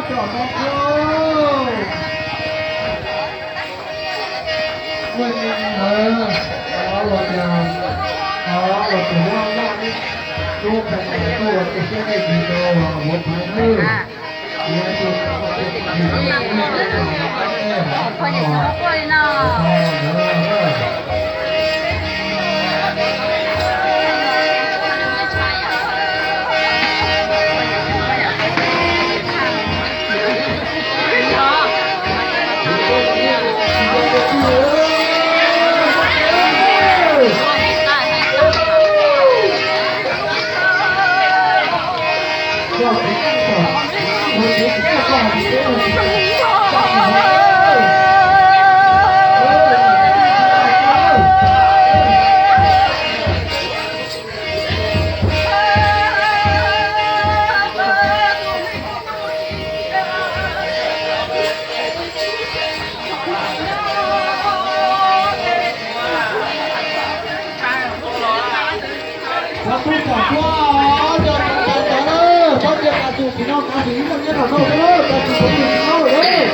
Coj no, ua li ntawd, los tias, los tias muab noj ib lub pheej tuaj ua tej siab dej ris rau Huab Phaiv nawb. Cov tub cov ntxhais, cov tub cov ntxhais, pab ncaim tus txiv no, cov txiv ib leeg nyob rau no xwb, cov txiv tub txiv no lawm.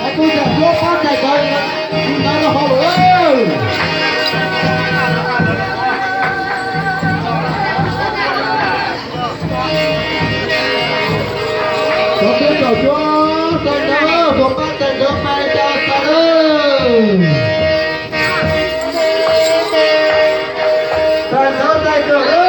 Cov tub cov ntxhais, pab ncaim cov txiv ntawd los hauv lawm. Cov tub cov ntxhais, tais ntawd, tus pab tais ntawd pab tais ntawd, tais ntawd tais ntawd.